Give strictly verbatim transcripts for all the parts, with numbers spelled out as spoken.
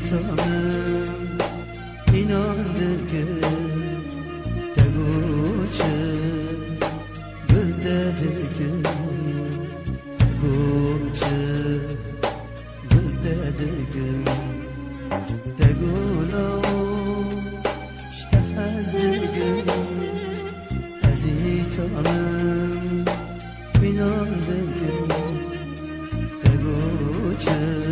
Tanrım, inan dikim, te goçim, gul te dikim, te goçim, gul te dikim, te gula, işte ez dikim, ez î tanrım, inan dikim, te goçim,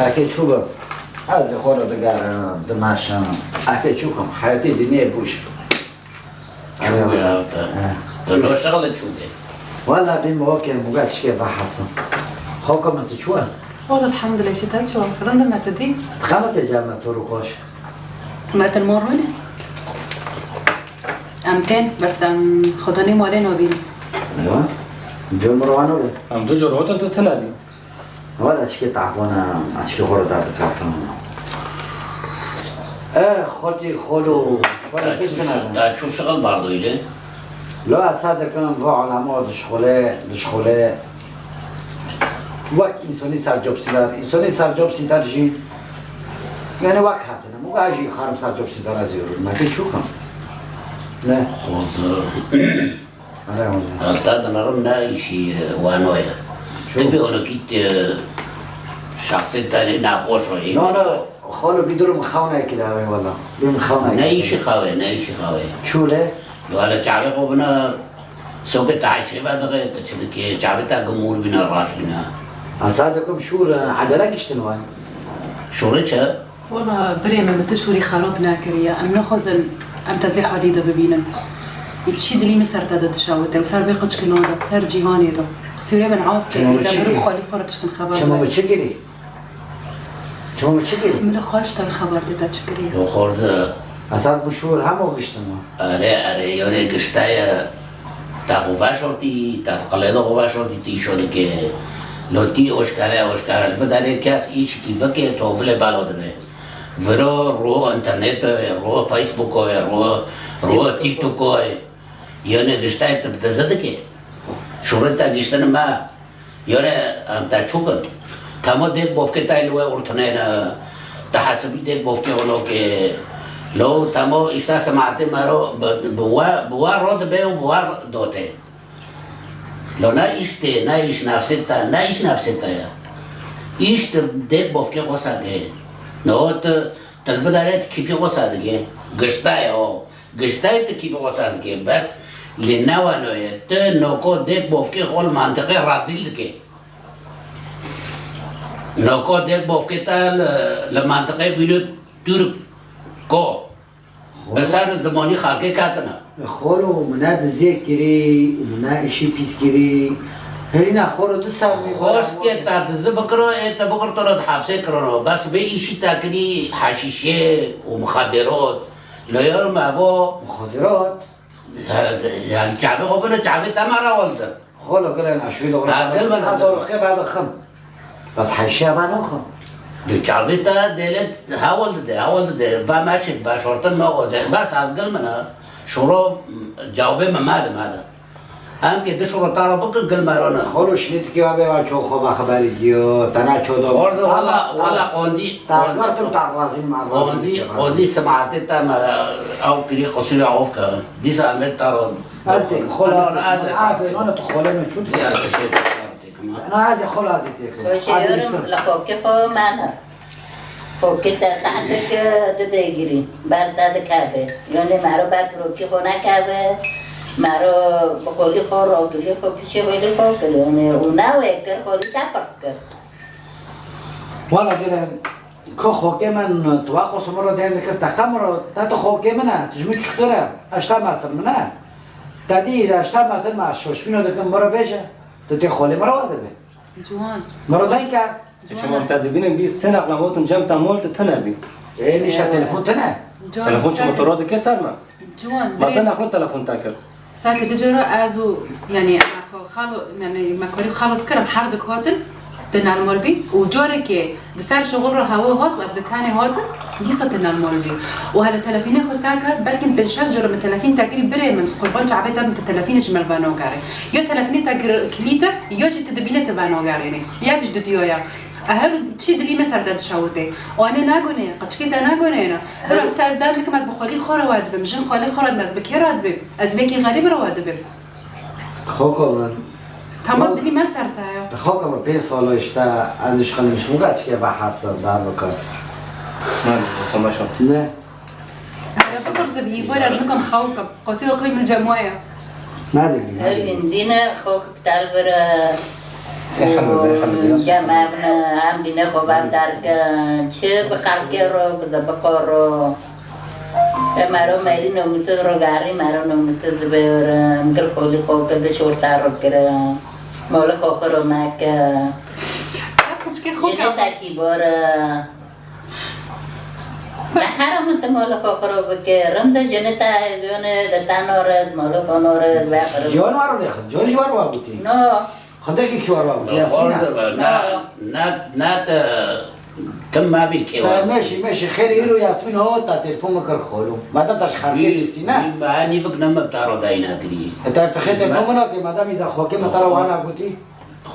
Eke çû bim. Ez ê xwe re digerim, dimeşim. Eke çû kim, heyetê dinyê bû jî. Çû ya te. He. Tu lo şixle çû de. Wala bî mi weke mi gel çike vehesim. Xo kim tu çû e? Wala elhamdülillah, şi te çû. Rind me tu dî. Dixeme te cem me tu rû xweş. Me tu mor rûne. Em tên, bes em xudanê malê nabînin. Eywa. Cor mi ro ano be. Em tu cor hota tu tine bî. Wala çikê taxwana, çikê xwe re derdikefin. Eh, xortî xolo, xolo tişt dinabin. Da çû şixil bardoyî lê? Lo ez sa dikim, va alemo dişxule, dişxule. Wek însonî ser copsîdar, însonî ser copsîdar jî, yani wek hatine. Muga jî xarim ser copsîdar ez yûrim. Me kê çû kim? Ne? Xortî. Are wala. Te dinarim ne îşî, e, wano ye. Ço? Te bê onokî, e, şexsê te lê naxweş o, ê. No, no, xalo bî durum xewna kira, are wala. Bî min xewna kira. Ne îşî xawe, ne îşî xawe. Çû le? Wala çavê xo bina sokê te şêve dixê, te çi dikê, çavê te gimûr bîne, raş bîne. Asa dikim şûr, e, edele giştin wan. Şûrê çi? Wala birê me, min tu şûrî xerab nekiriye. Em nexwazin em te vê halî de bibînin. Ê çî dilî min ser te de dişewite û ser vê qiçkino de, ser cîhanê de. Qisûrê min af ke, Çima êzem çi birû kir? Xalî xwe re tiştin xeber Çima bide. Min çi kirî? Çima min çi kirî? Min li xal ji te re xeber de te çi kiriye? Yo xorze. Esas bu şûr hemo giştin mi? Erê, erê, yonê gişteye. Te xwe veşortî, te qilê de xwe veşortî, tî şo dike. Lo tî oşkere, oşkere. Li biderê kes îşkî bike, to vilê belo dibe. Viro ro internetoyê, ro Facebookoyê, ro, ro TikTokoyê. Yone giştayê tu bi dizi dikê. Şûrê te giştine me. Yone em te çû bin. Temo dêk bofkê te li we urtinêne. Te hesibî dêk bofkê onokê. Lo temo îşte simatê me ro bi, bi we, bi we ro dibe û bi we dotê. Lo ne îş tê, ne îş nefsê te, ne îş nefsê te ye. Îş tu dêk bofkê xwe sedê. No tu, tu li vê derê tu kîfê xwe sedikê. Gişta ye o. Gişta ye tu kîfê xwe sedikê. Bes lê ne weno ye. Tu noko dêk bofkê xwe li mantiqê rezîl dikê. Noko dêk bofkê te li, li mantiqê bîne Tirko. Bi ser zimanî xelkê ketine. Xolo, min ne diziyê kirî, min ne îşî pîs kirî. Herîna xolo du sermî Xwest ke te dizi bikiro, ê te bikir to re di hepsê kirino. Bes vê îşî te kirî heşîşê û mixaderot. Lo yor me vo. Mixaderot? He, yani çavê xwe bine, çavê te me re welde. Xolo gilên eşwî li Ha, gil min. Ez orxê vedixim. Bes heşiya me nixim. Di çavê te dêlê hewil dide, hewil dide. Ve meşin, veşortin naxoze. Bes ez gil min e. Şoro cawbê min mede, mede. Em kê diş ro taro bikin gil merone. Xolo şinî tikê wa bê wa ço xo va xeberî diyo, tena ço do. Xorze wala, wala qondî, ta qondî, gartim ta razî ma razî qondî, dike, razî. Qondî simaatê te me ew kirî qisûrê of ke. Dîsa em ê taro. Ez dê, xolo ez dê, ez dê, nane tu xolê me çû dike. Ya, şey, na ez dê, xolo ez dê têkim. Baş yorum, li xokê xo mane. Xokê te tehdê ke dide girî, ber te dikeve. Yanê mero ber pirokî xo nekeve, mero bi xolî xo, rogilî xo, pişê xolî xo kir. Yanê û ne wê kir, xolî te pirt kir. Wala gere, ko xokê min, tu wa qosû min ro dên dikir, te qe min ro, te tu xokê min e, tu ji min çûktir e, heşta mesir min e. Te dî, heşta mesir me, şoşmîno dikim, min ro bêje, tu tê xolê min ro wa dibe. Ciwan. Min ro dayke. Çima te dibînin bî sê neqla gotin cem te mol tu tune bî. Ê, nişte telefon tune. Ciwan, telefon çima tu ro dike ser me? Ciwan, ma te neqlo telefon te kir. Sake di cara ez û, yani, xalo, yani, me karî xalos kirim, her du hatin, tu nal mol bî. Û carekê di ser şuxul re hewa hat û ez bi tenê hatim, dîsa tu nal mol bî. Û hele telefînê xwe sake, belkî pênc şeş cara min telefîn te kirî, birê min, qurban çavê te bin, tu telefînê ji min ve nagerê. Ya telefînê te kir-, kilît e, ya jî tu dibîne tu venagerênê. Yek ji diduya ye. Her çi dilî me ser te dişewitê. Anê nagonê, qirçikê te nagonêne. Her wexta ez dem dikim, ez bi xwelî xwe re we dibim, jin xwelî xwe re dibim, ez bi kê re dibim? Ez vekî xerîb re we dibim. Xoka min. Tamam, dilî me ser te ye. Xoka min pênc sala işte, ez dişxenim ji xwe çike be her ser dar bikar. Ne, xwe meşan. Ne. Hele bipirsî bi hîvor ez nikim xew kim. Qasî oxirî min cem waya. Nadir, nadir. Hindî ne xew ki tel vir e. Elhamdülillah, elhamdülillah. Cem evne, em bîne xwe vev derke. Çi bi xelkê ro, bi de bi xwe ro. Te mero merî nomîtiz ro garî, mero nomîtiz dibe vir e. Em gil xolî xo ke di şorta ro kire. Moli xo xiro meke. Jinê te kîbor e. Te hera min tu mala xwe xiro bike. Rind e jinê te yone li te norit, mala xwe norit, ve xiro. Ciwan waro lêxist, ciwan ji war wa gotî. No. Xwedekî kî war wa gotî, Yasmîna. Xorze be, na, na, na te kim mabî kê war. Meşî, meşî, xêrê îro Yasmîn hot ta telefon min kir xolo. Madem ta ji xelkê lîstî, ne? Wî me nîvik ne me ta ro dayîna kirî. E, ta tu xê telefon min nakê, madem îza xokê min ta ro wana gotî.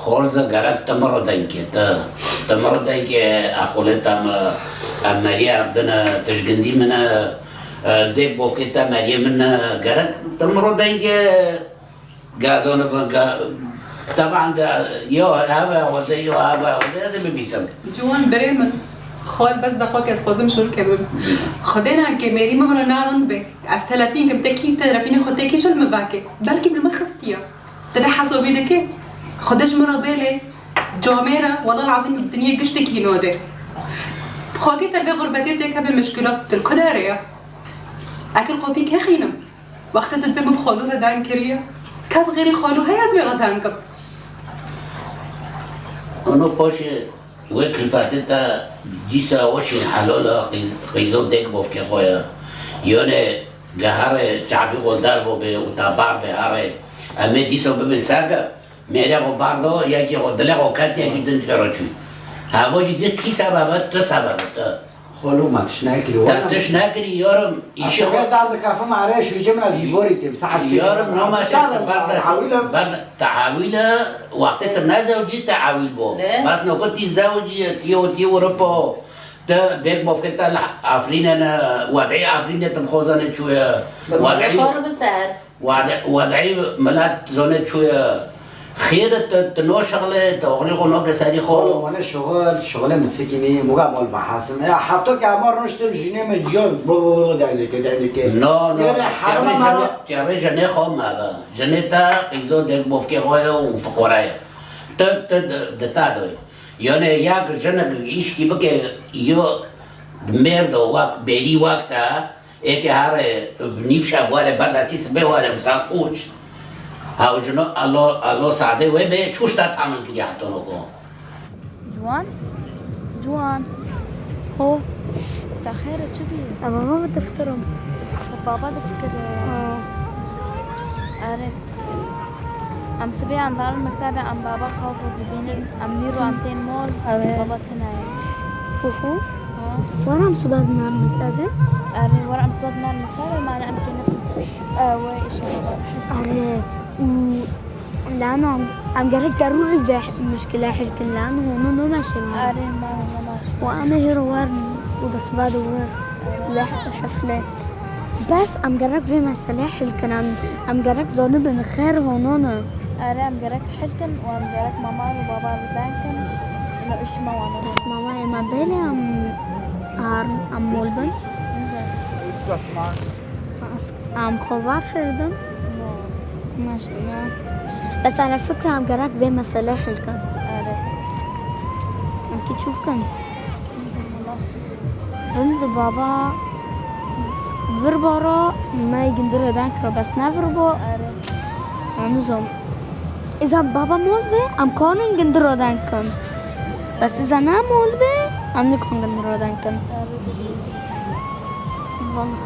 Xorze gerek te min re dengê te. Te min re dengê axolê te me, em meriyê ev dine, te ji gindî min e, e, dêk bofkê te meriyê min e, gerek te min re dengê gazon e, ga-, teban ga-, yo heve xwede, yo heve xwede, ez ê bibîsim. Ciwan birê min, xal bes deqak ez xwazim şûr kevim. Xwedê nankê mêrî min re narin be. Ez telefîn kim, te kî telefînê xwe te kî çil min vake. Belkî min min xistiye. Tu ne hesabî dike? Xwedê ji min re bêlê camêre, wela lazim dinyê giştekî node. Xakê te vê xurbetê tê keve mişkilat, tu li ku derê ye? Ekil qopî kê xînim? Wextê tu dibê min bi xalû re deng kiriye. Kes xêrî xalû heye ez vê re deng kim? Ono paşê Wê kilfetê te dîsa weşîn helal e, qîz-, qîzo dêk bofkê xwe ye. Yonê geherê çavî xwe derbo bê û te bar bê herê. Em ê dîsa bibin seke, mêrê xwe bar do, yekî xwe dilê xwe ket, yekî din fêro çû. Heva jî dî kî sebeb e? Tu sebeb e, tu. Xolo me tiş nekirî. Te tiş nekirî, yarim. Îşê xwe dar dikefim, erê şûcê min ez îvorî têm. Sehar sê. Yarim, nama te ber de, ber de, te ewîl e, wextê tu nezewcî, te ewîl bo. Bes nokotî zewcî, tiyo, tiyo ripo. Te bêk bofkê te li Efrînê ne, wedî Efrînê tim xozanê çûye. Wedî, wedî, wedî milet zonê çûye. Xêr e, tu, tu no şixlê, tu oxirî xwe noke serî xwe. Oğlum, wane şixul, şixulê min sikînî, muga mol bahasim. Ya, hefto ke ama rûniştim, jînê min ciyon, bu, bu, bu, dendike, dendike. No, no, yani, çavê jinê, çavê jinê xwe mebe. Jinê te qîzo dêk bofkê xwe ye û fiqore ye. Tu, tu, di, di te doy. Yani, yak jinek îşkî bike, yo mêrdo wek, bêrî wek te, Êkê herê nîv şev were, berdestî sibê were, bi serxûç. Hewjino elo, elo sadê wê bê, çûş te tamil kiriye heta noko. Ciwan? Ciwan? Ho? Te xêr e, çi bî? Eva me bi diftirim. Bi baba difikire. Ha. Erê. Em sibê em darin mektebê, em baba xwe dibînin, em nîro em tên mol, baba tune ye. Xwe xwe? Ha. Were em sibe dinerin mektebê? Erê, were em sibe dinerin mektebê, mane em kêne. Ewe, inşallah. Erê. Û lano em, em gerek derûrî vê muşkile hil kin, lano hono nome şema. Erê, mano, nome. Û em ê hêro werin û di siba de wir vê hefle. Bes em gerek vê meselê hil kin, em, em gerek zanibin xêr hono ne. Erê, em gerek hil kin û em gerek mama û baba li deng kin. Û îşima wan. Bes mama ê me bêle em, ar, em mol bin. Em xwe var şêrdin? Maşallah. Bes ala fikra em gerek vê meselê hil kin. Erê. Em kî çû bikin? Rind baba vir bara me gindiro den kiro bes ne vir bo. Erê. Em nizam. Îza baba mol be em kanin gindiro den kin. Bes îza ne mol be em nikan gindiro den kin. Erê. Valla.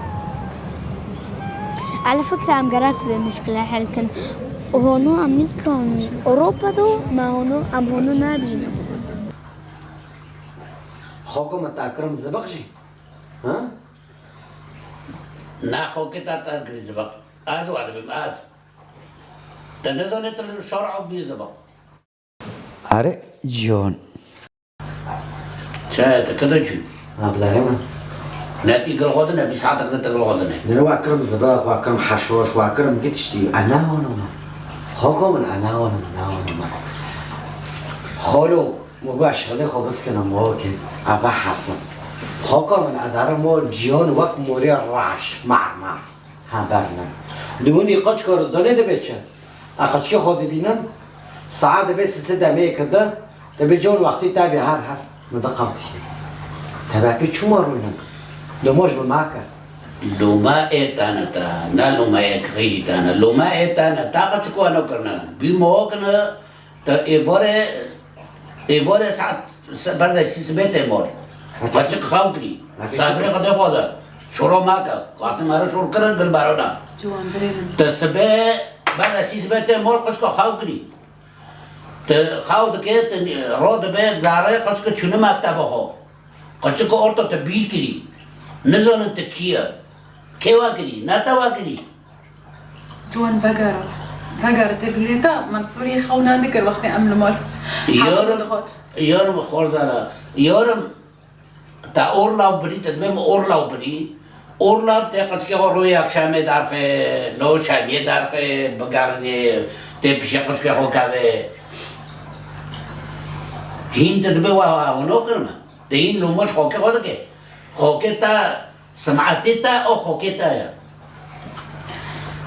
Ala fikra em gerek vê muşkile hel kin. Hono em nikan Ewropa do, me hono, em hono nabînin. Xoko me takirim zibiq jî. Ha? Na xokê ta terkirî zibiq. Ez wa dibim, ez. Te nezanê tu şer'a bî zibiq. Erê, Cihan. Çaye te keda çû? Evlerê min. Ne tî gil xwe dine, bîst saetek de te gil xwe dine. Nere wa kirim zibeq, wa kirim heşoş, wa kirim gi tiştî. E, ne wana me. Xoko min, e, ne wana me, ne wana me. Xolo, mi got şixulê xwe biskinim, mo ke. Eve hesin. Xoko min, e, dere mo Cihan wek morê reş, mermer. Ha, berne. Di winî qeçka rizonê dibe çi? A qeçkê xwe dibînim, saet dibe sisê demê kirde, dibe con wextî tevî her her. Min diqewtî. Tevekî çûma rûnin? Lomoj bi ma ke. Loma ê tane ta, ne loma yek xeyrî tane. Loma ê tane, ta qeçik wano kirine. Bî mo kine, Te êvarê, êvarê saet se-, berdê sî sibê tê mor. Qeçik xew kirî. Sabirê xwe tê xwe de. Şoro make. Qatî mere şor kirin, gil berona. Ciwan birê min. Te sibê, berdê sî sibê tê mor, qeçika xew kirî. Te xew dike, te ro dibe, dare, qeçika çûne mekteba xwe. Qeçika orta te bîr kirî. Nizanin te kî ye. Kê wa kirî? Ne te wa kirî. Ciwan vegera. Vegera te bîrê te, Mensûrî xew nadikir wextê em li mal. Yarim, hevdû dihat. Yarim xwarzana. Yarim te orlaw birî, te dibê min orlaw birî. Orlaw te qeçkê xwe royê akşamê derxê, no şemiyê derxê, bigerînê, tê pişê qeçkê xwe kevê. Hîn te dibê wa hûno kirme. Te hîn lomaj xokê xwe dike. Xokê te Simetê te û xokê te ye.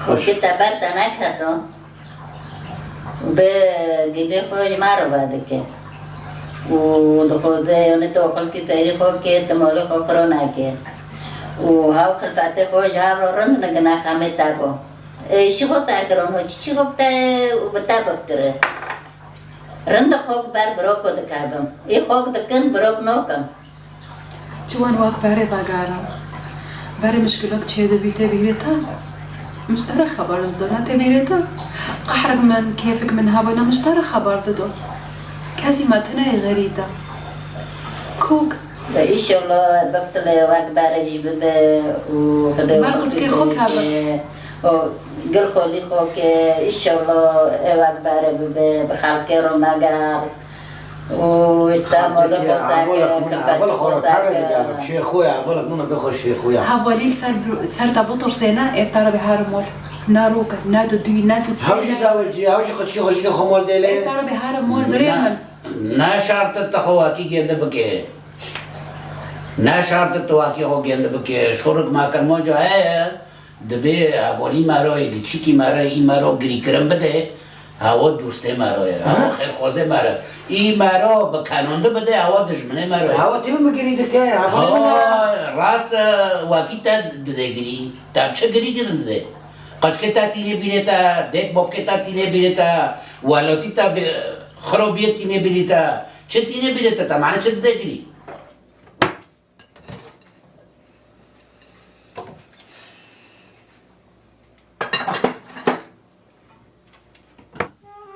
Xokê te ber te neketo. Bi gilê xwe ji me re vedike. Û dixweze, yanî tu xelkî serî xwe ke, tu malê xwe xiro neke. Û hew xilfetê xwe ji hev re rind nigine xemê te bo. Ê, şîxo te kirin û çîçîxo te û bi te bikire. Rind xok ber biroko dikevim. Ê xok dikin, birok nokim. Ciwan wak berê vegara. Berê mişkilok çêdibî tê bîrê te. Min ji te re xeber dido, ne tê bîrê te. Qehrik min, kêfik min hebûna min ji te re xeber dido. Kesî me tune yê xerîb e. Kok. Ve înşallah biftilê wek berê jî bibe û Xwedê Ber wekî qeçkê xwe bê kevin. Û gil xolî xwe ke, înşallah ê wek berê bibe, bi xelkê re meger. Û îstemolê xwe teke, kilfetê xwe teke. Şêxoya, evolek min bê xwe şêxoya. Hevalî li ser, ser te bitirsêne, ê te re bihare mol. Ne rok e, ne dudû, ne sisê. Hew jî zawecî, hew jî qeçkê xwe jî xwe mol dêlê. Ê te re bihare mol, birê min. Ne şart e te xwe wakî gênde bike. Ne şart e te wakî xwe gênde bike. Şorik ma kermanca heye. Dibê hevalî me re, giçikî me re, î me re girîkirin bide, hewa dostê me re ye, hewa xêrxwazê me re. Î me re bi kenandî bide, hewa dijminê me re ye. Hewa tî min girî dike, hevalî min re. Ha, rast e, wekî te dide girî. Te çi girî kirin dide? Qeçkê te tînê bîrê te, dêk bavkê te tînê bîrê te, welatî te bi-, xirobiyê tînê bîrê te. Çi tînê bîrê te, te mane çi dide girî?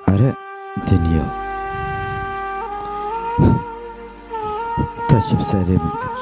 Erê dinya, te çi bi serê min kir?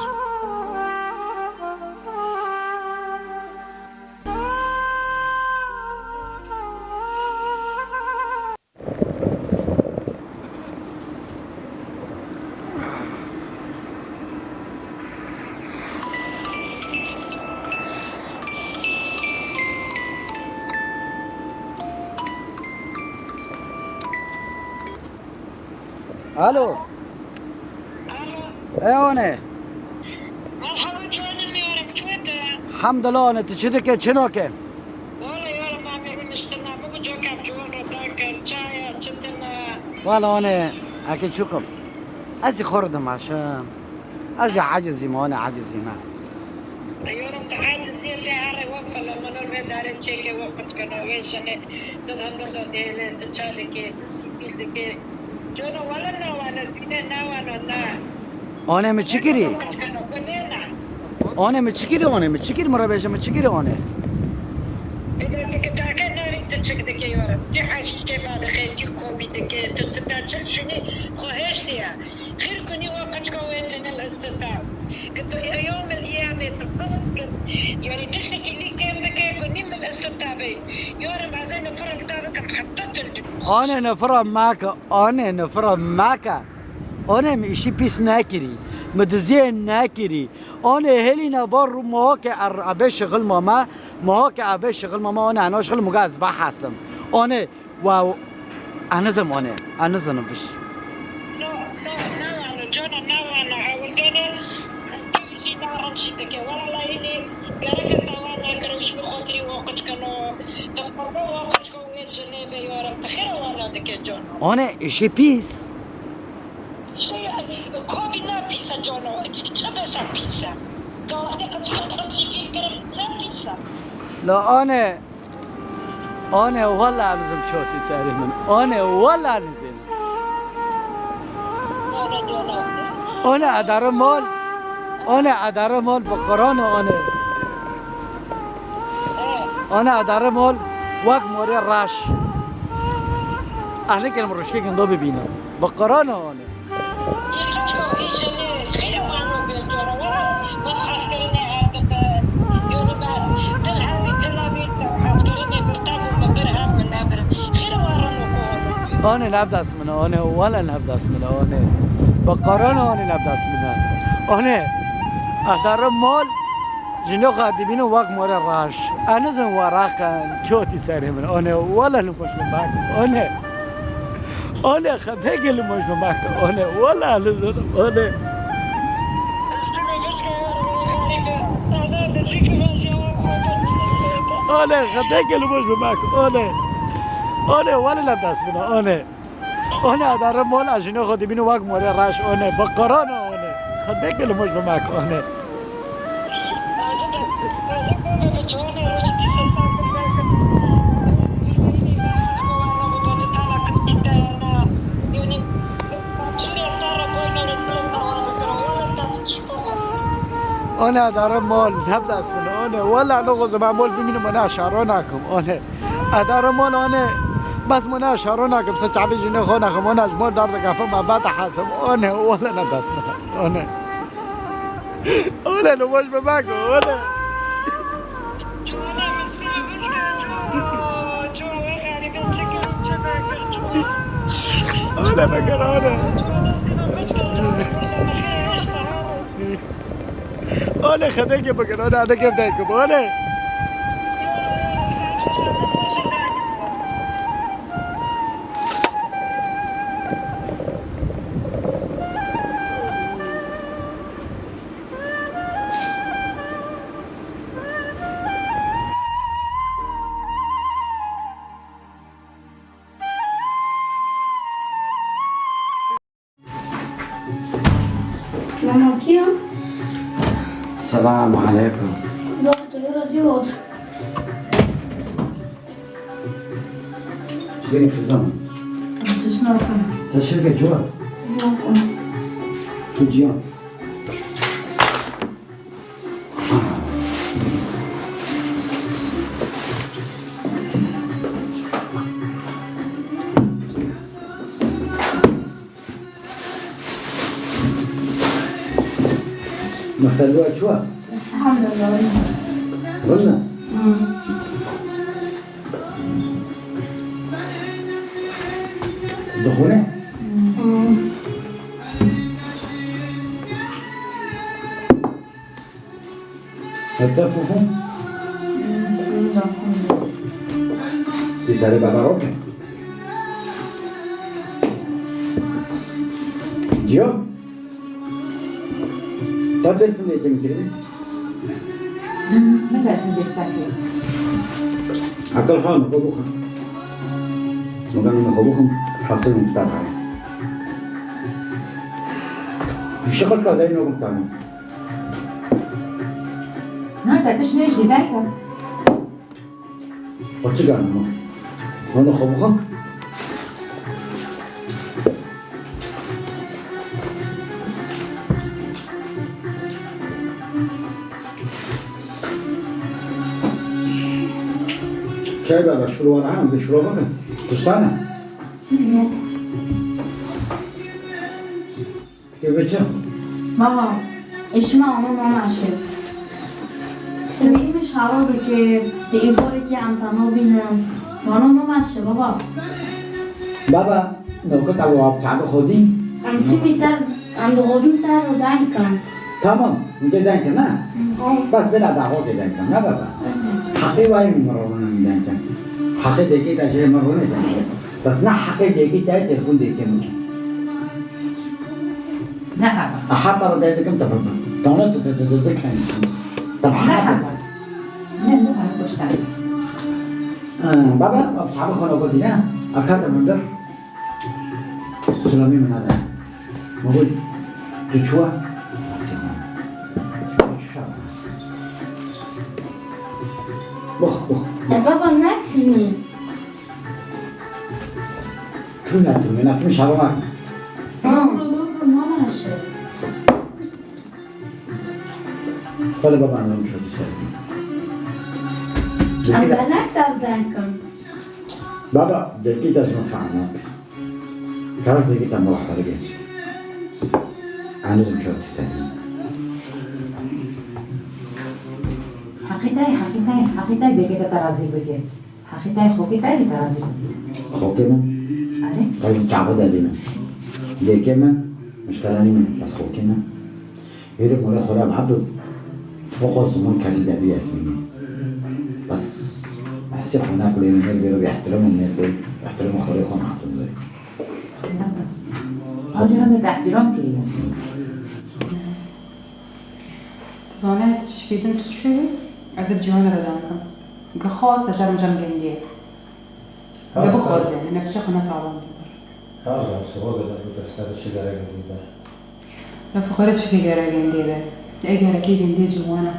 Alo. Alo. E, One. Merhaba canım, yarım çöte. Hamdulillah, One, tu çi dike, çi nake? Valla yarım, amirun işte, ne bu cokam, cuvan rotan kar, çaya, çitine. Valla, One, eke çukum. Ez xor dimaşim. Ez ê acizî me, One, acizî me. Yorum tu acizî lê here we felemenor ve dare çêke we qut keno, wê jinê tu hundir de dêle, tu ça dikê, tu sîpîl dikê. Cono wele nawane, dîne nawane, na. One, mi çi kirî? Qut keno, ku nêna. One, mi çi kirî, One, mi çi kirî, mi re bêje, mi çi kirî, One? Êdî tu kitake navî tu çik dikê yorum. Tu heşîşê ma dixê, tu komî dikê, tu, tu te çil şinî xwe hêştiye. Xêr kunî wa qeçka wê cinil istita. Ki tu yewmil qiyamê tu qist kir. Yanî tiştekî lî kêm dike kunî min istita bey. Yarim ez ê nifir li te bikim heta tu li One, nifira meke, One, nifira meke. One, mi îşî pîs nekirî. Mi diziyê nekirî. One, hêlîne var rû, mihokê er-, ebê şixil mame. Mihokê ebê şixil mame, One, eno şixil muga ez vehesim. One, Wow, ez nizim One, ez nizinim biş. No, no, ne wano, cano ne wano, ewil dene, tu jî ne rencî dike. Wala layînê, gereke te wan nekiro, ji min xotirî wa qeçkeno, te qurba wa qeçko wê cinê be yarim, te xêra wana dike cano. One, îşê pîs. Şey, kodî ne pîs e cano, çi bese pîs e. Tarixte qeçkeno sivîl kirin, ne pîs e. La One, One, wela nizim çotî serê min. One, wela nizim. One, edare mol. One, edare mol, bi Qur'an One. One, edare mol, wek morê reş. Ehli kelim ruşkê gindo bibîne. Bi Qur'an One. Î qeçka î jinê xêr wano bê cara were, min hezkirinê her dike. Yonî me dil hevî tila bîr te, hezkirinê birte bû, min bir hem min nebir. Xêr were no ko. One navdest min e, One, wele navdest min e, One. Bi Qur'an One navdest min e. One, ahdarım mol. Jinê xwe dibînin wek morê reş. Ez nizim weraqin, çotî serê min. One, wele li xweş min bak. One. One, xebekê li xweş min bak. One, wele ez nizinim. One. One, xebekê li xweş min bak. One. One, wele navdest min. One. One, edare mol, ez jinê xwe dibînim wek morê reş, One, bi Qur'an One. Xwedê ke li moj bimek, One. One, edare mol, nebdes min, One. Wela no xwe ziman mol bimînim, One, şaro nakim, One. Edare mol One. Bes mona şaro nakim, se çavê jinê xo nakim, One, ji mor dar dikefim, me bete hesim, One, One, ne bes, One. One, li moj bimek, One. One, bikir, One. Olê xedekê bikin, olê xedekê bikin, olê. Mama, kî ye? Selam aleykum. Doktor, razî ol. Çi kizan? Tişt nakim. Te şirke çi wa? Nakim. Tu ciyan. Mexteliya çi wa? Elhamdulillah. Rûne? Hmm. Dixwîne? Hmm. Heta fûfû? Tî serê baba roke? Ciya? Ta telefon de yedim kirdi. Hı, ne telefon de yedim kirdi? Akıl hanı, bu bu. Magan ne bu bu. Hasıl mı tutar? Şakır kadar ne bu tanım? Na, te tişt nêjî, dayka. Açık anlamı. Onu kovuğum. Çay baba, şuraya hanım, bir şuraya bakın. Tutsana. Hı hı. Kıvırcık. Baba, eşime ama mama şey. Süleymi şaro dike, te îvareke em tano bînin. Vano mama şey baba. Baba, nokta bu ab tabi xodî. Em çi mi ter, em dixwazin ter û denk in. Tamam, mi te denk in, ha? Hı. Bas bila da xo te denk in, ha baba? Hı hı. Heqê wayê min mirov min denk in. Heqê dekê te jê mirov ne denk in. Bas ne heqê dekê te telefon dekê min. Ne hata. Hata ro derdiktim, tamam. Tamam, tu, tu, tu, tu, tu, tamam. Ne hata. Ne, ne hata, boş ver. Ee, baba, bak, çabuk konu bu dine. Akar da mındır. Sulami mi nada? Mugul, tu çuwa? Bak, bak. E, baba, ne timi? Çû netim, netim şaronak. Ha. Lobro, lobro, mama şey. Xwele baba anlamış oldu sen. Em denek derdenkim. Baba, dekî de jin fehmet. Kar dekî de muhtarı geç. Anizim çok sen. Heqîtay, heqîtay, heqîtay beke de terazî bike. Heqîtay xokî te jî terazî bike. Xokê min? Erê. Qey çaxo de dîne. Dekê min, mişkela nîne, bes xokê min. Hêdî mole xole Ebdo, foqo ziman kelî de bî esmînî. Bes hesê xwe nakulê min, ne vêro bî ihtiram û ne kulê, ihtiram xwedê xwe natum zey. Ancî heme de ihtiram kiriye. Tu zanî, tu çi bîdin, tu çi, ez ê ciwanê re danikim. Gixo, sejer micem gendiye. Ha, Ge bixwaze, sen nefsê xwe netavan bî. Ha, zan, siwa ge de tu derse de çi gerek bî de. Lafê xwe re çi gerek gendiye be. Ê gerekê gendiye ciwan e.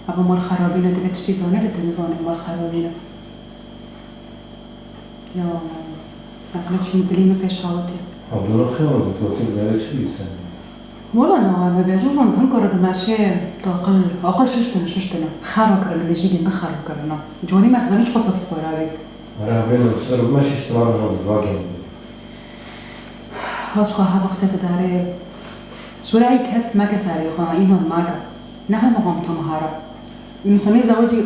Eva mal xerabîne, tu tiştî zanî, lê tu nizanî mal xerabîne. Ya, ya, ne çûn dilê min pêş hawatê. Abdullah xewa dikotî, vere çi bî sen? Wela nawe me bêzozan hin kore dimeşê, tu aqil, aqil şuştine, şuştine. Xera kirine, vê jî ne xera kirine. Ciwanî me zanî çiqas xwe rabî. Ara bêne ser bime şiştiman hon, va gel. Aşqa ha wextê te dare. Şurayî kes meke serê xwe, înan make. Ne hema tam hara. Însanê zewicî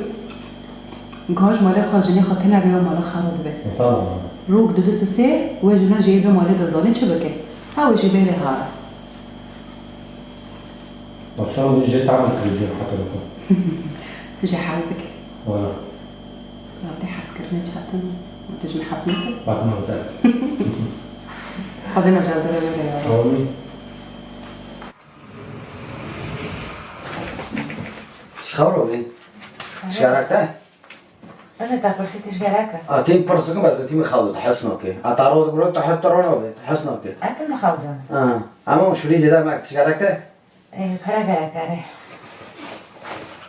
gaj malê xwe, jinê xwe têne bê, malê xera dibe. E, tamam. Rok du du sisê, wê jina jê bê malê de zanî çi bike. Ha wê jî bêrê hara. Bak, çawa jê tam kirî cur heta bike. Jê hez dike. Wala. Ya tê hez kirine çatin. Tu jî min hez neke. Bak, ne güzel. Xwedê me jê dere were ya. Amîn. Şixew robî. Şerek te? Ez ê te pirsî tişt gerek e. A, tîm pirsikim ez ê tîmî xew de, te hes nake. A, te ro digure, te hes te ro nave, te hes nake. Ez tim xew de. Ha, ama şurî zêde mek tişt gerek te? E, pere gerek e, erê.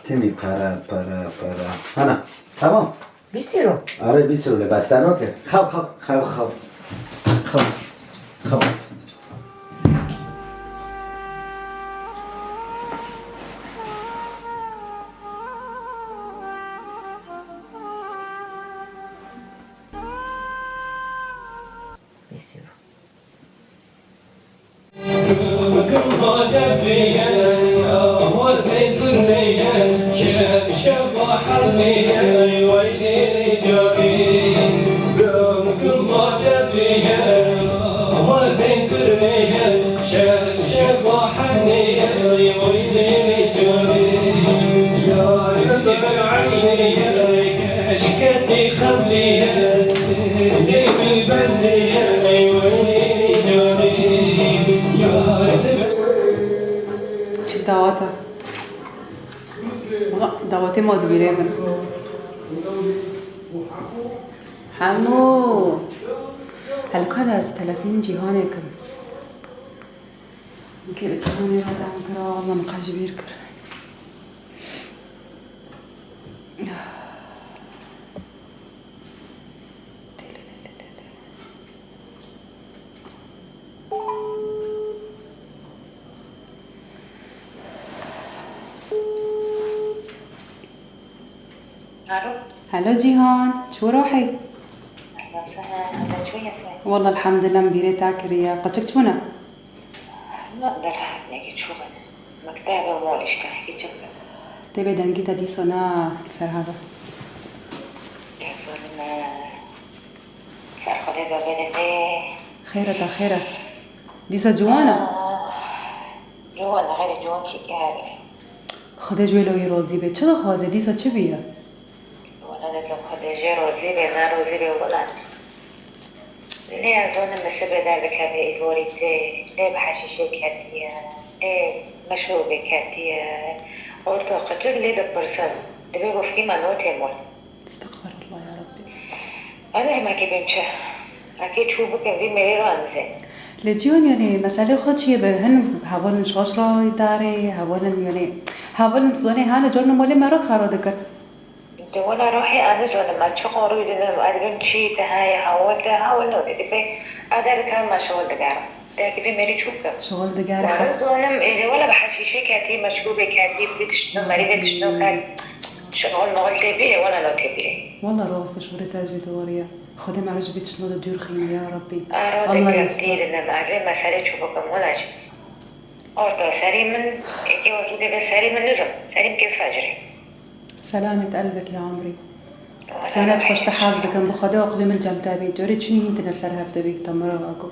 Tîmî pere, pere, pere. Hana, tamam. Bîst euro. Erê, bîst euro le, bes te nake. Xew, xew, xew, xew. Xew. Xew. Bîst euro. Tê ma dibîrê min. Hemû. Helka de ez telefîn Cîhanê kim. Kê Cîhanê re dem kira, Allah min qe ji bîr kir. Alo. Helo Cîhan, çi rohê? Ehlen sehlen, hebe çû yese? Wallah elhamdulillah, min bîrê te kiriye. Qeçik çûne? Wallah, nekî çû bine. Mektebe mol işte, hekî çi bikim? Tê bê dengî te dîsa na li ser hebe. Te zanime. Ser Xwedê de bêne tê. Xêr e te, xêr e. Dîsa ciwan e? Ah, ciwan e, xêr e, ciwan çi kare? Xwedê ji wê lo wî rozî be. Çi dixwaze? Dîsa çi bîye? Wala nizam Xwedê jê rozî be, ne rozî be, wala nizam. Lê ez zonim mi sibê derdikeve îvorî tê, lê bi heşîşê ketiye, lê meşrûbê ketiye. Orto qicik lê dipirsin. Dibê gofkî me notê mol. Estexfirullah ya Rabbî. Anî ji me kê bêm çi? Ekê çû bikim vî mêrê re anizê. Lê ciwan, yanî meselê xwe çi ye be? Hin hevalin şaş re darê, hevalin, yanî hevalin zanê hane carna malê me re xera dikin. De wela rohê anî zonim, ez çi qarû didim, ez dibim çi te heye, hawil te, hawil no, dibê ez derdikim me şixul digerim. Derkevî mêrî çû bikim. Şixul digere. Wala zonim, êlê wala bi heşîşê ketî, meşrûbê ketî, vê tiştno, merî vê tiştno ket. Şixul mixul tê bîrê, wala no tê bîrê. Wala rast e, şorê te jê doğru ye. Xwedê me re ji vê tiştno de dûr xîne, ya Rabbî. Aro Allah dikim, yasir. Dî didim, ez vê meselê çû bikim, wala çi bikim. Orta serî min, êkê wekî dibe serî min nizim. Serî min kê fecrê. Selamêt elbek ya emrî. Wala Sana çi xweş te hez dikim, bi Xwedê aqilê min cem te bî. Corê çinî hîn tine ser hev de bî, te miro ako.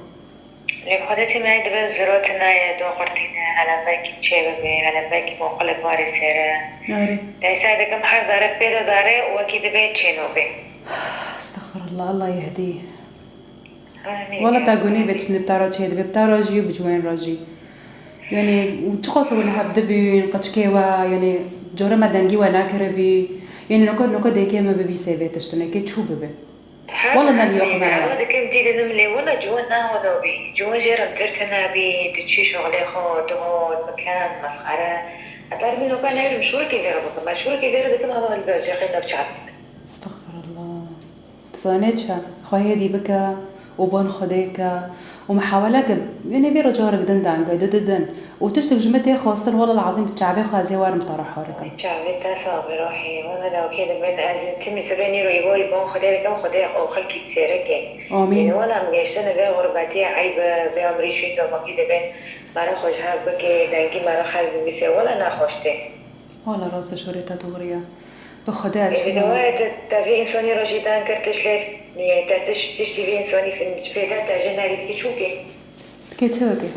Lê Xwedê tîmê dibim ziro tinaye, do qurtîne, helen belkî çê bibe, helen belkî boqilek warê sêre. Arê. Daysa dikim her dare pê do dare wekî dibe çêno bê. Estexfirullah, Allah yehdî. Amîn. Wala te gunê be çi ne bi te re çê dibe, bi te re jî û bi ciwan re jî. Yanî çiqas hûn hev dibûn, qeçkê we, yanî cara me dengî we nekiribî. Yanî noka, noka dêkê me bibî sê vê tiştinekê çû bibe. Wala ne liyoq me ye. Dawa dikim dî didim lê wala ciwan naho nabî. Ciwan jê re tir tine bî, diçî şixulê xwe, dihot, bikin, mesxere. Heta min noka neyrim şûrikê vê re bikim. Ez şûrikê vê re dikim, hava li ber cexê navçe bikim. Estexfirullah. Dizanê çi? Xwe hêdî bike û ban Xwedê ke û mihawele ke, yanî vê re carek din dengê, du du din. Û tiştek ji min tê xwestin, wela lazim bi çavê xwe ez ê werim te re harikim. Çavê te sax be rohê. Wela lawkê dibin, ez timî sibê nîro îvarî ban Xwedê dikim, Xwedê û xelkî sêrikê. Amîn. Yanî wela em gêştine vê xurbetiyê eyb e, vê emrî şîn domekî dibin. Me re xwe ji hev bike, dengî me re xel bibîse, wela nexweş tê. Wala rast e, şorê te doğru ye. Bi Xwedê ez çi zanim. Ê, te, te vê însanî re jî deng kir, tişt lê, niyê, te tişt, tiştî vê însanî fin-, fêde te jê nedî, dikê çûkê. Dikê çi bikê?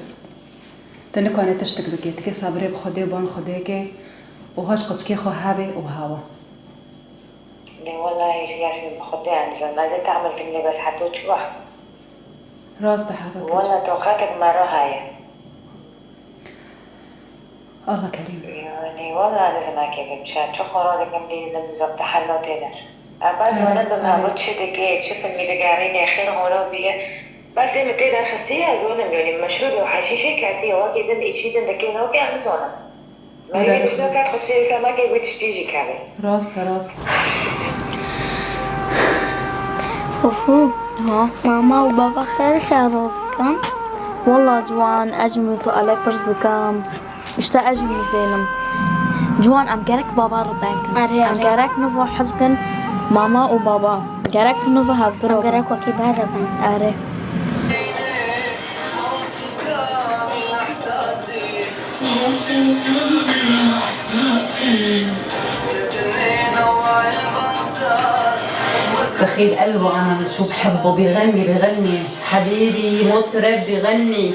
Te nikane tiştik bikê. Dikê sabirê bi Xwedê û ban Xwedê ke û haş qeçkê xwe hebê û hewa. Lê wela ji Yasîn bi Xwedê ez nizam. Ez ê tehmil kim lê bes heto çi wext? Rast e, heto keç. Wela toqetek me re heye. Allah kerîm. Yanî wela nizam ke bim çi, çi xora dikim dî didim nizam te hela tê der. Em bes zonin bim hemû çi dikê, çi filmî digerîne, xêr hora bûye. Bes ê min tê derxistiye, ez zonim, yanî meşrûb û heşîşê ketiye, wekî din îşî din dikê, nokê em zonin. Merî vê tiştno ket xweşiyê wî ser nake, wê tiştî jî kevê. Rast e, rast. Fufu, ha, mama û baba xêr xêr dikin. Wela ciwan, ez ji min sualek pirs dikim. Îşte ez jî nizênim. Ciwan, em gerek baba re deng kin. Erê, erê. Em gerek nivo hil kin, mama û baba. Gerek nivo hevdiro bin. Em gerek wekî berre bin. Erê. بخيل قلبه، أنا بشوف حبه بيغني، بيغني: حبيبي يموت تراب، بيغني.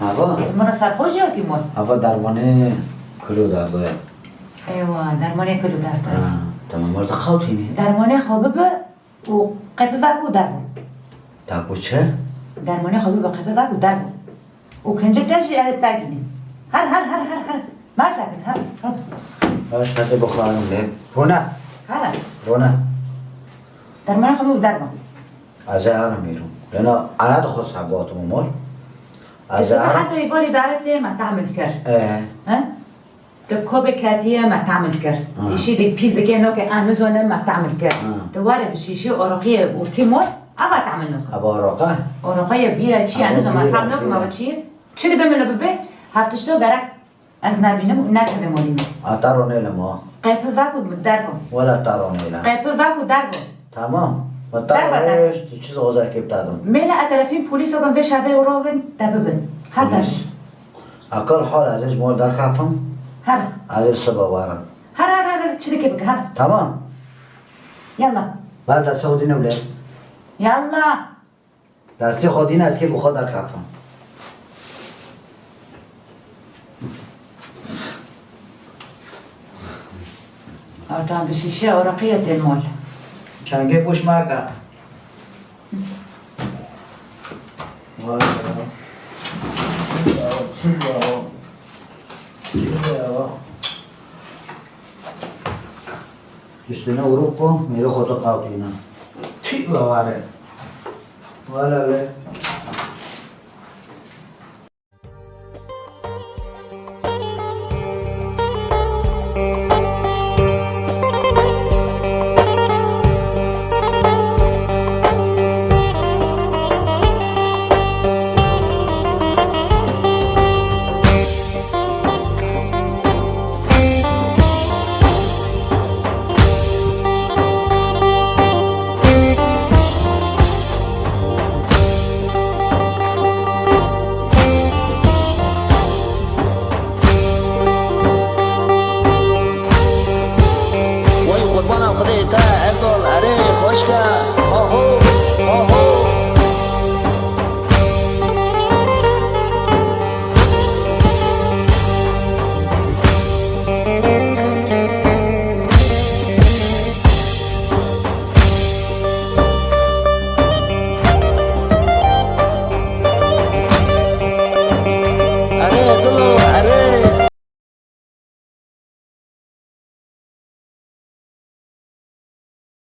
Ava? Min re serxwe jî hatî mol. Ava dermanê kilo derdo ye. Eywa, dermanê kilo derdo ye. Ha, tamam, orada xawtînî. Dermanê xwe bibe û qepi vek û dervo. Ta ku çi? Dermanê xwe bibe qepi vek û dervo. Û kincê te jî ev te gînî. Her, her, her, her, her. Masa kin, her, her. Baş, hadi bakalım be. Rona. Hala. Rona. Dermanê xwe bibe dervo. Ez ê herim îro. Lena ana dixwest hebatim mol. Ez ê herim. Heta îvarî dare tê me tamil kir. Ee. He? Di kobê ketiye me tamil kir. Ha. Îşî dik pîs dike noke an nizone me tamil kir. Ha. Di were bi şîşê oroqiyê û tî mol, ava tamil noke. Ava oroqe? Oroqeyê bîra çi ya nizone me fam noke me çi. Çi dibe min bibe? Heftişto gerek. Ez nebînim û nekeve molî min. Ata ronêle ma. Qepi vek û dervo. Wela ta ronêle. Qepi vek û dervo. Tamam. Ma ta dervo, dervo. Rêş, tu çi zozerkê bitadim. Mêle e telefîn polîs okin vê şevê û rogin te bibin. Her der. Aqil hal ez ê ji mol derkefim. Her. Ez ê sibe warim. Her, her, her, her, çi dike bike, her. Tamam. Yalla. Bas destê xwe dîne wile. Yalla. Destê xwe dîne ez kê bi xwe derkefim. Ertan bi şîşe oraqî ye tê mol. Çengê pûş meke. Vay be. Çi be o? Çi be o? Çi be o? Tiştine uruk ku mêrê xwe tu qawtîne. Tî be ware. Wala le. Wey qurbana Xwedê te Erdal, erê xweşke.